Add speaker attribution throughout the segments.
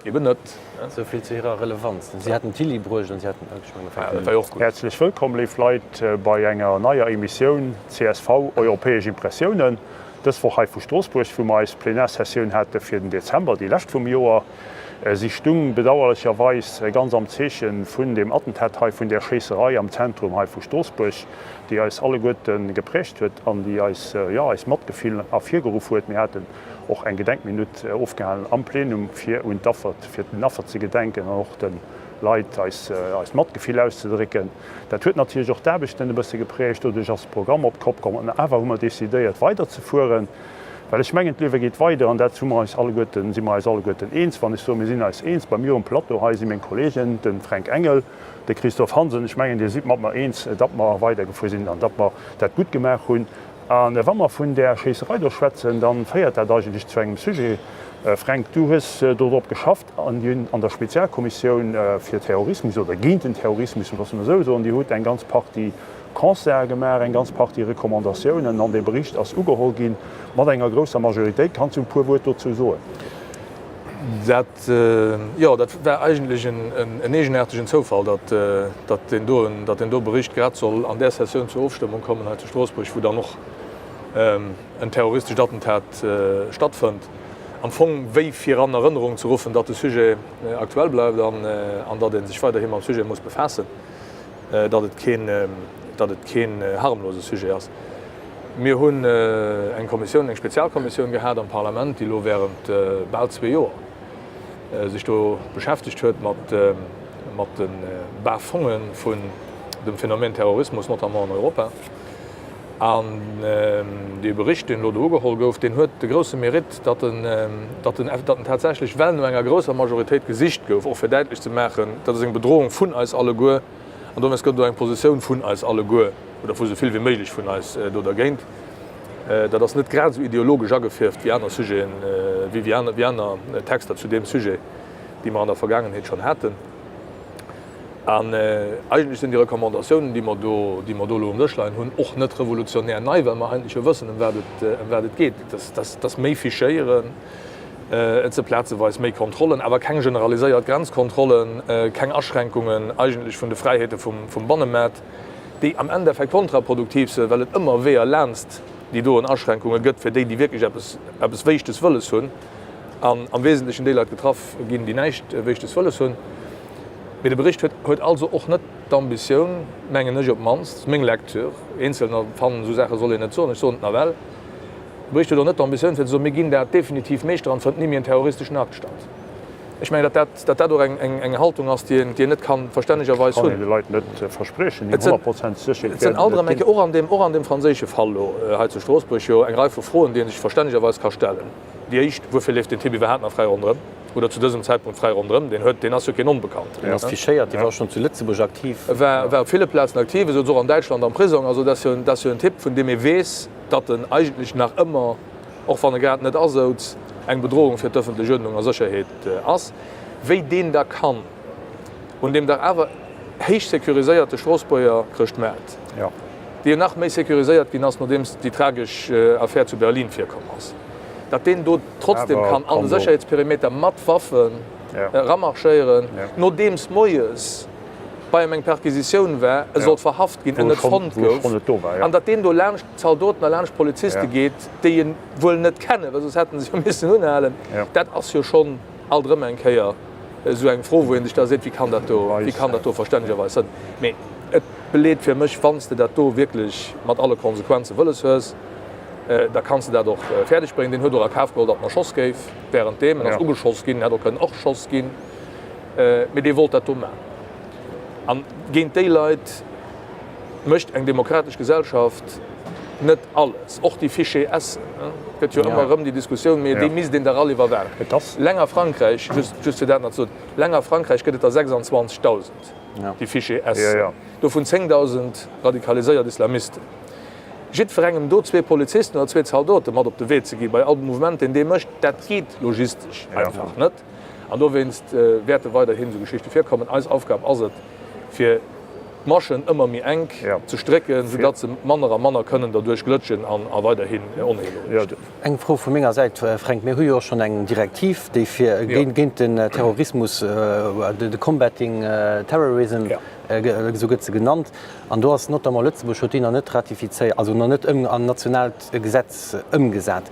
Speaker 1: Eben net.
Speaker 2: Esou vill zu hirer Relevanz. Si hätten Tilly bruecht an si hätten, ech mengen,
Speaker 1: dat war jo och gutt.
Speaker 3: Häerzlech wëllkomm, léif Leit, bei enger neier Emissioun csv Europäesch Impressiounen. Dës Woch hei vu Stroossbuerg, wou mer eis Plenarsessioun hate fir den Dezember, déi lescht vum Joer. Si stung bedauerlecherweis ganz am Zeeche vun deem Attentat hei, vun där Schéisserei am Zentrum hei vu Stroossbuerg, déi eis alleguerte geprägt huet an déi eis, jo, eist Matgefill ervirgeruff huet. Mir haten och eng Gedenkminutt ofgehalen am Plenum, fir un d'Affer, fir den Affer ze gedenken an och de Leit eis, eist Matgefill auszedrécken. Dat huet natierlech och d'Aarbechten e bësse geprägt. Doduerch ass de Programm op d'Kopp komm. An awer hu mer decidéiert weiderzefueren, well ech mengen, d'Liewe geet weider an dat hu mer eis alleguerten, si mer eis alleguerten eens. Wann ech soen, mir sinn eis eens, bei mir um Plateau hei si meng Kollegen, de Fränk Engel, de Christophe Hansen, ech mengen, Dir sidd mat mer eens, datt mer weidergefuer sinn an datt mer dat gutt gemaach hunn. A wa mer vun där Schéisserei do schwätzen, da féiert dat eigentlech zu engem Sujet. Fränk, du hues dodrop geschafft an an der Spezialkommissioun fir Terrorismus oder géint den Terrorismus, loosse mer esou soen. Dir hutt eng ganz Partie Constate gemaach, eng ganz Partie Recommandatiounen an dee Bericht ass ugeholl gi mat enger grousser Majoritéit. Kanns du e puer Wuert dozou soen?
Speaker 1: Dat, jo, dat war eigentlech en eegenaartegen Zoufall, datt, datt deen do, datt deen do Bericht grad soll an där Sessioun zur Ofstëmmung kommen hei zu Stroossbuerg, wou dann och en terroristescht Attentat stattfënnt. Am Fong wéi fir an Erënnerung ze ruffen, datt de Sujet aktuell bleift an, an datt ee sech weiderhi mam Sujet muss befaassen, datt et keen, datt et keen harmlose Sujet ass. Mir hunn eng Kommissioun, eng Spezialkommissioun gehat am Parlament, déi elo während bal zwee Joer sech do beschäftegt huet mat mat de Bas-fonge vun dem Phänomen Terrorismus, notamment an Europa. An dee Bericht, deen elo do ugeholl gouf, deen huet de grouse Mérite, datt en, datt en, datt en tatsächlech, well no enger grousser Majoritéit gesicht gouf, och fir däitlech ze maachen, dat ass eng Bedrohung vun eis alleguer, An dowéinst gëtt et och eng Positioun vun eis alleguer, oder vu sou vill wéi méiglech vun eis, do dergéint. Dat ass net grad esou ideologesch agefierft wéi aner Sujeten, wéi aner Texter zu deem Sujet, déi mer an der Vergaangenheet schonn haten. An eigentlech sinn déi Recommandatiounen, déi mer do, déi mer do elo um Dësch leien hunn, och net revolutionär nei, well mer eigentlech jo wëssen, ëm wat et, ëm wat et geet. Dat ass méi Fichéieren. Et si plazeweis méi Kontrollen, awer keng generaliséiert Grenzkontrollen, keng Aschränkungen eigentlech vun de Fräiheete vum Bannemaart, déi am Endeffekt kontraproduktiv sinn, well et ëmmer Weeër laanst déi doen Aschränkunge gëtt fir déi, déi wierklech eppes, eppes Wéischtes wëlles hunn, an am Wesentlechen déi Leit getraff ginn, déi näischt Wéischtes wëlles hunn. Mee de Bericht huet, huet also och net d'Ambitioun, mengen ech op d'mannst, meng Lecture, Eenzelner fannen, esou Saache soll een net soen, ech soen et nawell, De Bericht huet och net d'Ambitioun fir ze soen, mir ginn dat definitiv Meeschter an et fënnt ni méi en terroristeschen Akt statt. Ech mengen, datt dat, datt dat och eng, eng, eng Haltung ass, déi een, déi een net kann verstännegerweis
Speaker 3: hunn. Kann
Speaker 1: een
Speaker 3: de Leit net verspriechen, déi honnertprozenteg Sécherheet
Speaker 1: Et sinn alt erëm eng Kéier, och an deem, och an deem franséische Fall elo hei zu Stroossbuerg, jo eng Rei vu Froen, déi ee sech verstännegerweis ka stellen. Déi éischt, Wuerfir leeft deen Typ iwwerhaapt nach fräi ronderëm oder zu dësem Zäitpunkt fräi ronderëm? Deen huet, deen ass jo keen Onbekannten.
Speaker 2: Deen ass fichéiert, dee war schonn zu Lëtzebuerg aktiv.
Speaker 1: E war, war op ville Plazen aktiv, e souz och an Däitschland am Prisong. Also dat ass jo, dat ass jo en Typ, vun deem ee weess, datt en eigentlech nach ëmmer, och wann e grad net asouz, eng Bedrohung fir d'ëffentlech Uerdnung a Sécherheet ass, wéi deen da kann un deem dach awer héich sécuriséierte Stroossbuerger Chrëschtmaart, dee jo nach méi sécuriséiert ginn ass, nodeems déi tragesch Affär zu Berlin virkomm ass, datt deen do trotzdem kann an de Sécherheetsperimeter mat Waffen eramarschéieren, nodeems moies bei em eng Perquisitioun war, e sollt verhaft ginn, en net fonnt gouf, an datt deen do laanscht Zaldoten a laanscht Poliziste geet, déi en wuel net kennen, well soss hätte se jo missen unhalen, dat ass jo schonn alt erëm eng Kéier esou eng Fro, wou ee sech da seet, wéi kann dat do, wéi kann dat do verstännegerweis sënn? Mee et beleet fir mech, wann s de dat do wierklech mat alle Konsequenze wëlles hues, da kanns de dat och fäerdeg bréngen. Deen huet och a Kaf geholl, datt en erschoss géif währenddeem. En ass ugeschoss ginn, en hätt och kënnen erschoss ginn. Mee dee wollt dat do maachen. An géint déi Leit mécht eng demokratesch Gesellschaft net alles, och déi Fichier S. Et gëtt jo ëmmer erëm déi Diskussioun, mee déi misst een dach all iwwerwaachen. Leng a Frankräich, just just fir dat nach ze soen, leng a Frankräich gëtt et der 26.000, déi Fichier S sinn, dovun 10.000 radikaliséiert Islamisten. Jiddwerengem do zwee Polizisten oder zwee Zaldote mat op de Wee ze gi bei all Mouvement, deen dee mécht, dat geet logistesch einfach net. An dowéinst wäerte weiderhin esou Geschichte virkommen. Eis Aufgab ass et, fir. d'Maschen ëmmer méi enk ze strécken, soudatt se manner a manner kënnen derduerch glëtschen an a weiderhin Onheel uriichten.
Speaker 2: Eng Fro vu menger Säit, Fränk. Mir hu jo och schonn eng Direktiv, déi fir géint den Terrorismus, de Combating Terrorism, esou gëtt se genannt, an do ass notamment Lëtzebuerg huet déi nach net ratifizéiert, also nach net an nationaalt Gesetz ëmgesat.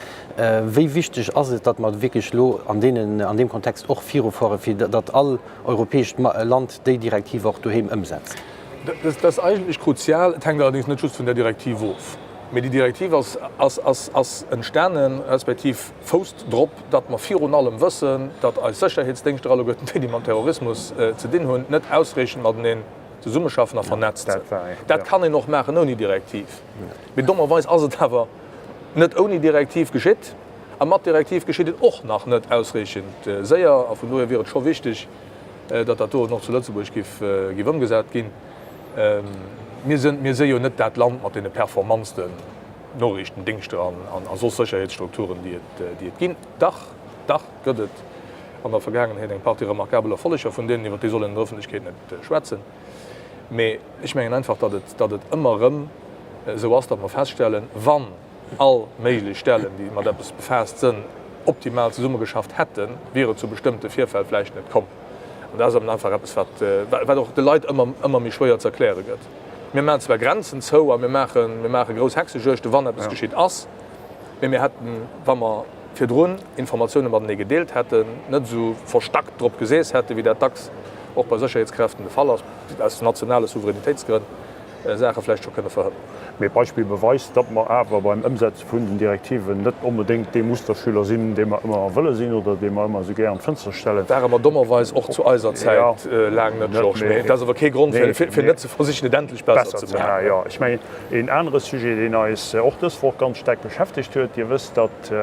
Speaker 2: Wéi wichteg ass et, datt mer wierklech elo an deenen, an deem Kontext och virufuere fir datt all europäescht Land déi Direktiv och doheem ëmsetzt?
Speaker 1: Dat ass eigentlech kruzial. Et hänkt allerdéngs net just vun där Direktiv of. Mee déi Direktiv ass, ass, ass, ass entstanen, respektiv fousst drop, datt mer virun allem wëssen, datt eis Sécherheetsdéngschter alleguerten déi, déi mam Terrorismus ze dinn hunn, net ausreechend mateneen zesummeschaffen a vernetzt sinn. Dat kann een och maachen ouni Direktiv. Mee dommerweis ass et awer net ouni Direktiv geschitt. A mat Direktiv geschitt et och nach net ausreechend séier. A vun dohier wier et scho wichteg, datt dat do och zu Lëtzebuerg giff, giff ëmgesat ginn. Mir sinn, mir si jo net dat Land mat deene performantsten Noriichtendéngschter an, a soss Sécherheetsstrukturen, déi et, déi et ginn. Dach, dach gëtt et an der Vergaangenheet eng Partie remarkabel Erfolleger, vun deenen, iwwer déi soll een an der Ëffentlechkeet net schwätzen. Mee ech mengen einfach, datt et, datt et ëmmer erëm esou ass, datt mer feststellen, wann all méiglech Stellen, déi mat eppes befaasst sënn, optimal zesummegeschafft hätten, wier et zu bestëmmte Virfäll vläicht net komm. An dat ass eben einfach eppes, wat, wat och de Leit ëmmer, ëmmer méi schwéier ze erkläre gëtt. Mir maachen zwar Grenzen zou a mir maachen, mir maache grouss Hexejuegten, wann eppes geschitt ass, mee mir hätten, wa mer virdrun Informatioune matenee gedeelt hätten, net esou verstackt drop geseess hätten, wéi dat dacks och bei Sécherheetskräften de Fall ass, aus nationale Souveränitéitsgrënn, Saache vläicht scho kënne verhënneren.
Speaker 3: Mee d'Beispill beweist, datt mer awer beim Ëmsetze vun den Direktiven net onbedéngt dee Musterschüler sinn, dee mer ëmmer wëlle sinn oder dee mer ëmmer esou gär an d'Fënster stellen.
Speaker 1: Ware mer dommerweis och zu eiser Zäit laang net, Georges. Mee dat ass awer kee Grond, fir net ze versichen, et endlech besser ze maachen.
Speaker 3: Jo, ech mengen, een anere Sujet, deen eis och dës Woch ganz staark beschäftegt huet, Dir wësst, datt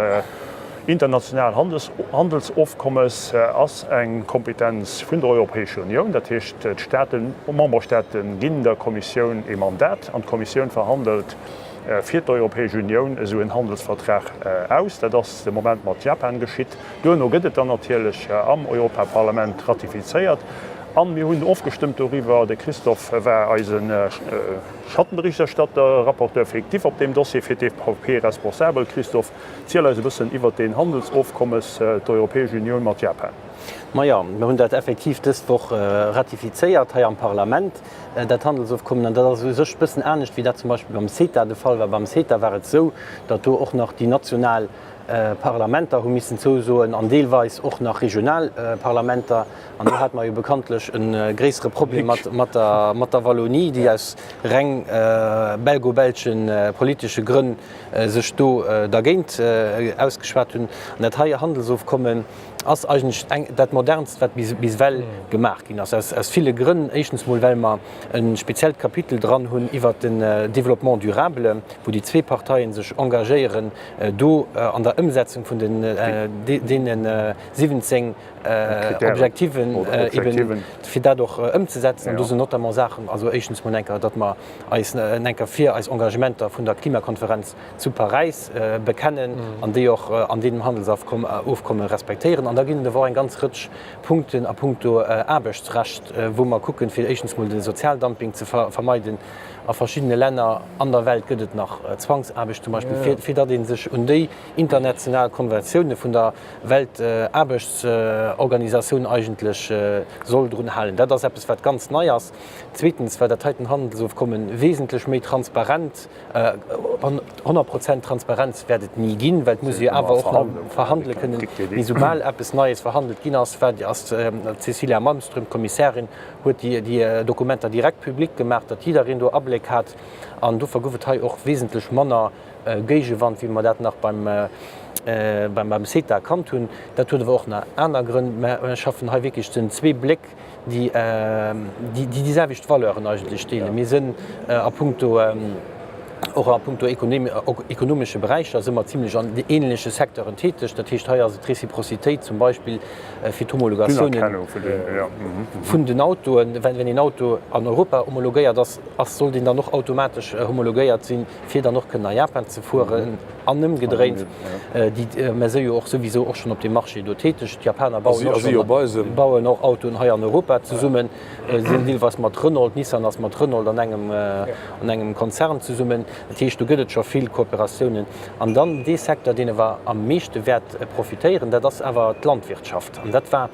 Speaker 3: international Handelsofkommes ass eng Kompetenz vun der Europäescher Unioun. Dat heescht, d'Staaten, d'Memberstaate ginn der Kommissioun ee Mandat an d'Kommissioun verhandelt fir d'Europäesch Unioun esou en Handelsvertrag aus. Dat ass de Moment mat Japan geschitt. Duerno gëtt et dann natierlech am Europaparlament ratifizéiert. A mir hunn ofgestëmmt doriwwer, de Christophe war eise Schattenberichterstatter, Rapporteur fictif op deem Dossier fir d'EVP responsabel. Christophe, Ziel eis e bëssen iwwert deen Handelsofkommes, d'Europäesch Unioun mat Japan.
Speaker 2: Majo, mir hunn dat effektiv dës Woch ratifizéiert hei am Parlament, dat Handelsofkommen. An dat ass u sech e bëssen anescht, wéi dat zum Beispill beim CETA de Fall war. Beim CETA war et esou, datt do och nach déi national Parlamenter hu missen zousoen an deelweis och nach regional Parlamenter. An do hate mer jo bekanntlech e gréissere Problem mat der Wallonie, déi aus reng belgo-belsche politesche Grënn sech do dergéint ausgeschwat hunn. An dat hei Handelsofkommen ass eigentlech eng, dat modernst, wat bis ewell gemaach ginn ass, aus ville Grënn. Éischtens mol, well mer e speziellt Kapitel dran hunn iwwert den Développement durable, wou déi zwee Parteien sech engagéieren, do an der Ëmsetzung vun den deene 17 Objektiven eben, fir dat och ëmzesetzen. An do sinn notamment Saachen, also éischtens mol enker, datt mer eis en enker fir eis Engagementer vun der Klimakonferenz zu Paräis bekennen an déi och an deemem Handelsofkomme respektéieren. An da ginn et awer och eng ganz Rëtsch Punkten a puncto Aarbechtsrecht, wou mer kucken, fir éischtens mol de Sozialdumping ze vermeiden. A verschiddene Länner an der Welt gëtt et nach Zwangsaarbecht zum Beispill, fir datt ee sech un déi international Konventioune vun der Weltaarbechtsorganisatioun eigentlech soll drun halen. Dat ass eppes, wat ganz nei ass. Zweetens war dat heiten Handelsofkommen wesentlech méi transparent. 100 Prozent Transparenz wäert et ni ginn, well et muss ee jo awer och nach verhandele kënnen. Mee soubal eppes Neies verhandelt ginn ass, war ass d'Cecilia Malmström, d'Kommissärin, huet déi Dokumenter direkt public gemaach, datt jiddereen do Abléck hat. An dofir gouf et hei och wesentlech manner Géigewand, wéi mer dat nach beim CETA kannt hunn. Dat huet awer och nach aner Grënn. Mä ech schaffen hei wierklech den zwee Bléck, déi déi selwecht Valeuren eigentlech deelen. Mir sinn a puncto. Och a puncto ekonomesche Beräicher si mer zimlech an ähnleche Secteuren täteg. Dat heescht, hei ass et d'Réciprocitéit zum Beispill fir d'Homologatiounen vun den Autoen. Wenn een Auto an Europa homologéiert ass, ass, soll deen dann och automatesch homologéiert sinn, fir dann och kënnen a Japan ze fueren an ëmgedréint. Déi, mer si jo och souwisou och schonn op deem Marché do täteg. D'Japaner bauen och Autoen hei an Europa zesummen. sinn deelweis mat Renault, Nissan ass mat Renault an engem, an engem Konzern zesummen. Dat heescht, do gëtt et scho vill Kooperatiounen. An dann dee Secteur, deen awer am meeschte wäert profitéieren, dat ass awer d'Landwirtschaft. An dat war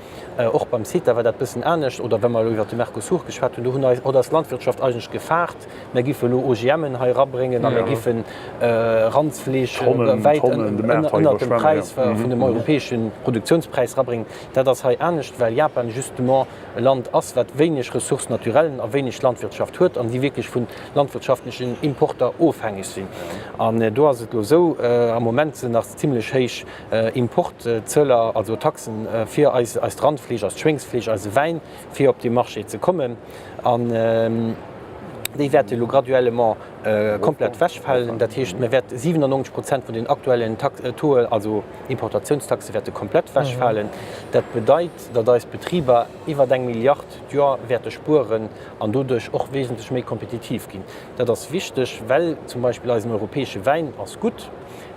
Speaker 2: och beim CETA war dat e bëssen anescht, oder wa mer elo iwwert de Mercosur geschwat hunn, do hunn eis, huet eis Landwirtschaft eigentlech gefaart, mir giffe elo OGMen hei erabréngen a mir giffe Randsfleesch wäit ënnert dem Präis vun dem europäesche Produktiounspräis erabréngen. Dat ass hei anescht, well Japan justement e Land ass, wat wéineg Ressources naturellen a wéineg Landwirtschaft huet an déi wierklech vu landwirtschaftlechen Importer ofhängeg sinn. An do ass et elo esou, am Moment sinn nach zimlech héich Importzöller, also Taxen fir eis, eist Randfleesch, eist Schwéngsfleesch, eise Wäin, fir op dee Marché ze kommen. An déi wäerte elo graduellement komplett wechfalen. Dat heescht, mir wäerte 97 Prozent vun den aktuellen Tauxen, also Importatiounstaxe wäerte komplett wechfalen. Dat bedeit, datt eis Betriber iwwer eng Milliard d'Joer wäerte spueren an doduerch och wesentlech méi kompetitiv ginn. Dat ass wichteg, well zum Beispill eisen europäesche Wäin ass gutt,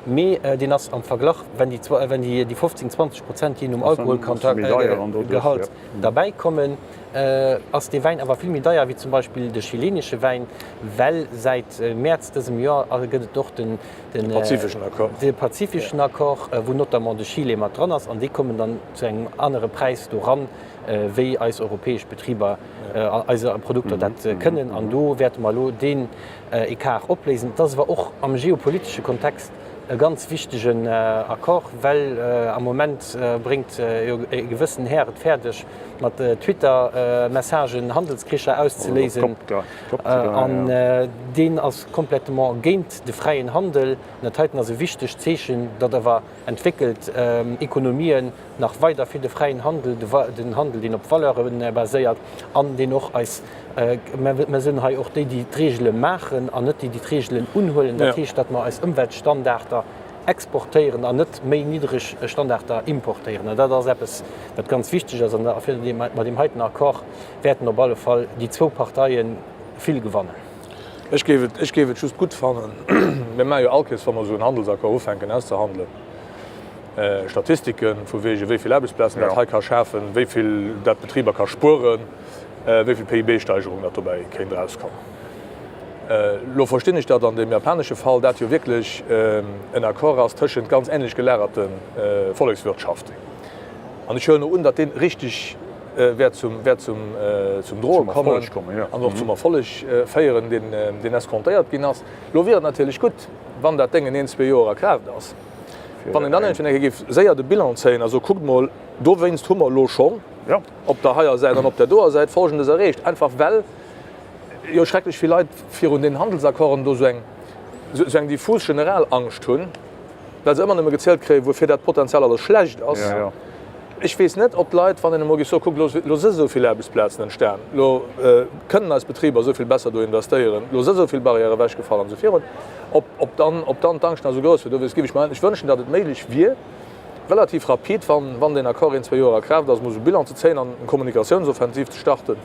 Speaker 2: mee deen ass am Verglach, wenn déi 15, 20 Prozent jee nom Alkoholgehalt derbäikommen, ass dee Wäin awer vill méi deier wéi zum Beispill de chilenesche Wäin, well säit Mäerz dësem Joer gëtt et och den De
Speaker 1: pazifeschen Accord.
Speaker 2: De pazifeschen Accord, wou notamment de Chile mat dran ass, an déi kommen dann zu engem anere Präis do ran, wéi eis europäesch Betriber eise Produkter dat kënnen. An do wäerte mer elo deen Ecart opléisen. Et ass awer och am geopolitesche Kontext e ganz wichtegen Accord, well am Moment bréngt jo e gewëssen Här et fäerdeg, mat Twitter-Messagen Handelskricher auszeléisen. An deen ass complètement géint de fräien Handel. An dat heiten ass e wichtegt Zeechen, datt awer entwéckelt Ekonomien nach weider fir de fräien Handel, den Handel, deen op Valeure baséiert an deen och eis, mer sinn hei och déi, déi d'Reegele maachen an net déi, déi d'Reegelen unhuelen. Dat heescht, datt mer eis Ëmweltstandarder exportéieren an net méi niddreg Standarder importéieren. An dat ass eppes, wat ganz wichteg ass. An mat deem heiten Accord wäerten op alle Fall déi zwou Parteie vill gewannen.
Speaker 1: Ech géif et, ech géif et just gutt fannen, mir maache jo all Kees, wa mer esou en Handelsaccord ufänken auszehandelen, Statistiken vu wege wéi vill Aarbechtsplazen dat hei ka schafen, wéi vill dat d'Betriber ka spueren, wéi vill PIB-Steigerung dat dobäi kéint erauskommen. Elo verstinn ech, datt an deem japanesche Fall dat jo wierklech en Accord ass tëschent ganz änlech gelagerte Vollekswirtschaften. An ech huelen och un, datt dee richteg wäert zum, wäert zum, zum Droe kommen an och zum Erfolleg féieren, deen, deen escomptéiert ginn ass. Elo wier et natierlech gutt, wann dat Déngen een, zwee Joer a Kraaft ass, wann een dann iergendwéi eng Kéier géif séier de Bilan zéien a soe, Kuckt mol, dowéinst hu mer elo schonn op der heier Säit an op der doer Säit Folgendes erreecht. Einfach well jo schrecklech vill Leit virun deenen Handelsaccorden do esou eng, esou eng diffus Generalangscht hunn. well se ëmmer nëmme gezielt kréien, wuerfir dat potenziell alles schlecht ass. Ech weess net, ob d'Leit, wann een emol géif soen, kuckt, elo si esou vill Aarbechtsplazen entstan, elo kënnen eis Betriber esou vill besser do investéieren, elo si esou vill Barrièrë ewechgefall an esou virun, ob dann, ob dann d'Angscht nach esou grouss wier. Dowéinst géif ech mer eigentlech wënschen, datt et méiglech wier, relativ rapid, wann, wann deen Accord een, zwee Joer a Kraaft ass, emol esou e Bilan ze zéien an eng Kommunikatiounsoffensiv ze starten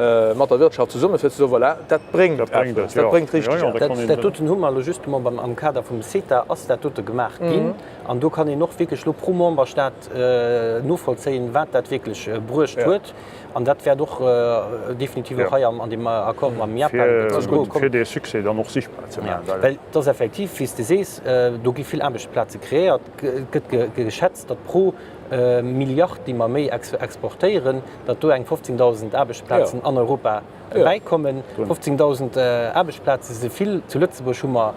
Speaker 1: mat der Wirtschaft zesummen, fir ze soen, voilà, dat bréngt eppes, dat bréngt richteg eppes.
Speaker 2: Dat doten hu mer elo justement beim, am Kader vum CETA ass dat dote gemaach ginn. An do kann een och wierklech elo pro Memberstaat novollzéien, wat dat wierklech bruecht huet. An dat wäert och definitiv och hei an deem Accord mam Japan
Speaker 3: zum Droe kommen. Fir dee Succès dann och sichtbar ze maachen.
Speaker 2: Well et ass effektiv, wéi s de sees, do gi vill Aarbechtsplaze kreéiert. Et gëtt geschätzt, datt pro Milliard, déi mer méi exportéieren, datt do eng 15.000 Aarbechtsplazen an Europa bäikommen. 15.000 Aarbechtsplaze si vill. Zu Lëtzebuerg hu mer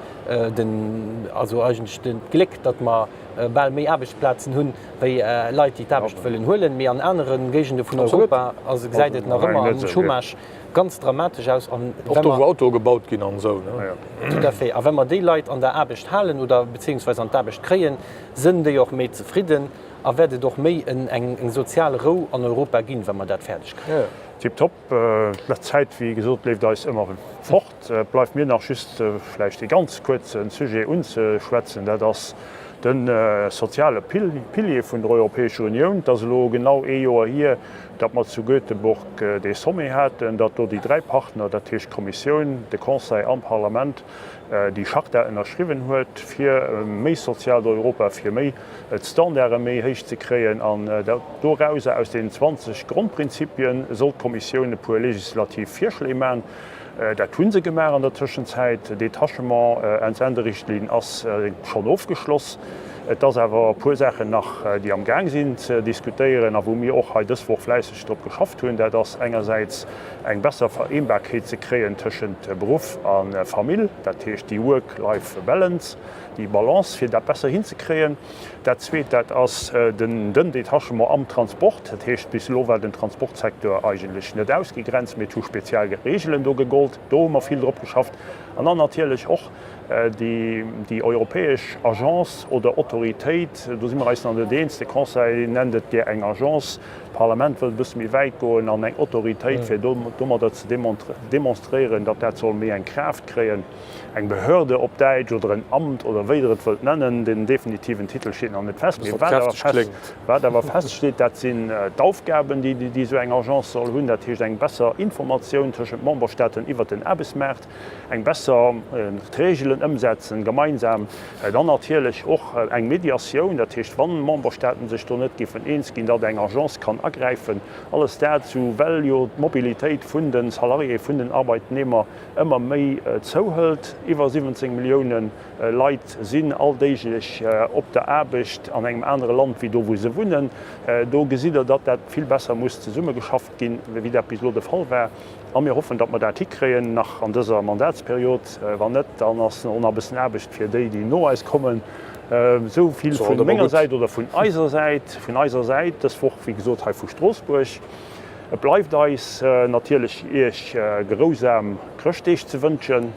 Speaker 2: den, also eigentlech den d'Gléck, datt mer bal méi Aarbechtsplazen hunn, wéi Leit, déi d'Aarbecht wëllen huelen. Mee an anere Géigende vun Europa ass, gesäit et nach ëmmer am Chômage ganz dramatesch aus.
Speaker 1: An Och do, wou Autoe gebaut ginn an esou, ne?
Speaker 2: Tout à fait. A wa mer déi Leit an der Aarbecht halen oder beziehungsweise an d'Aarbecht kréien, sënn déi och méi zefridden. A wäert et och méi eng sozial Rou an Europa ginn, wa mer dat fäerdeg kréien.
Speaker 3: Tiptop. D'Zäit, wéi gesot, leeft eis ëmmer fort. Et bleift mir nach just vläicht ee ganz kuerze Sujet unzeschwätzen, dat ass de soziale Pilier vun der Europäescher Unioun. Et ass elo genau ee Joer hier, datt mer zu Göteborg dee Sommet haten, datt do déi dräi Partner, dat heescht d'Kommissioun, de Conseil an d'Parlament, déi Charta ënnerschriwwen huet, fir e méi soziaalt Europa, fir méi d'Standarde méi héich ze kréien. An dorauser, aus deenen 20 Grondprinzipien, soll d'Kommissioun e puer legislativ Virschléi maachen. Dat hu se gemaach an der Tëschenzäit. Détachement, Entsenderichtlinn ass schonn ofgeschloss. Et ass awer e puer Saachen nach, déi am Gaang sinn ze diskutéieren a wou mir och hei dës Woch fläisseg drop geschafft hunn. Dat ass engersäits eng besser Vereenbarkeet ze kréien tëschent Beruff a Famill, dat heescht déi Work-Life-Balance, déi Balance, fir dat besser hinzekréien. Dat Zweet, dat ass den Detachement am Transport. Dat heescht, bis elo war den Transportsecteur eigentlech net ausgegrenzt, mee et hu spezial Reegelen do gegollt. Do hu mer vill drop geschafft. An dann natierlech och déi europäesch Agence oder Autoritéit, do si mer eis nach net eens, de Conseil nennt et gär eng Agence, d'Parlament wëllt e bësse méi wäit goen an eng Autoritéit, fir domadder ze demonstréieren, datt dat soll méi eng Kraaft kréien. Eng Behörde op Däitsch oder en Amt oder wéi Der et wëllt nennen, den definitiven Titel steet nach net fest. Mee wat awer feststeet, dat sinn d'Aufgaben, déi esou eng Agence soll hunn, dat heescht eng besser Informatioun tëschent Memberstaaten iwwert den Aarbechtsmaart, eng besser d'Reegelen ëmsetzen gemeinsam, dann natierlech och eng Mediatioun, dat heescht wann Memberstaaten sech do net géifen eens ginn, datt eng Agence kann agräifen. Alles dat, esou well jo d'Mobilitéit vun de Salariéë, vun den Arbeitnehmer ëmmer méi zouhëlt. Iwwer 17 Millioune Leit sinn alldéiglech op der Aarbecht an engem anere Land wéi do wou se wunnen. Do gesitt Der, datt dat vill besser muss zesummegeschafft ginn, wéi dat bis elo de Fall war. A mir hoffen, datt mer dat hikréien nach an dëser Mandatsperiod. Wann net, dann ass och nach e bëssen Aarbecht fir déi, déi no eis kommen. Esou vill vu menger Säit oder vun eiser Säit, vun eiser Säit dës Woch, wéi gesot, hei vu Stroossbuerg. Et bleift eis natierlech Iech gerousam Chrëschtdeeg ze wënschen,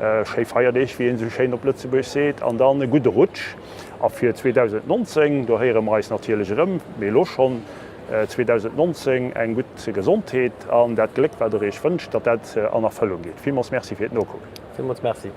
Speaker 3: schéi Feierdeeg wéi een esou schéin op Lëtzebuerg seet, an dann e gudde Rutsch. A fir 2019, do héiere mer eis natierlech erëm, mee elo schonn 2019 eng gutt Gesondheet an dat Gléck wat der Iech wënscht, datt dat an Erfëllung geet. Villmools Merci fir d'Nokucken.
Speaker 2: Villmools Merci.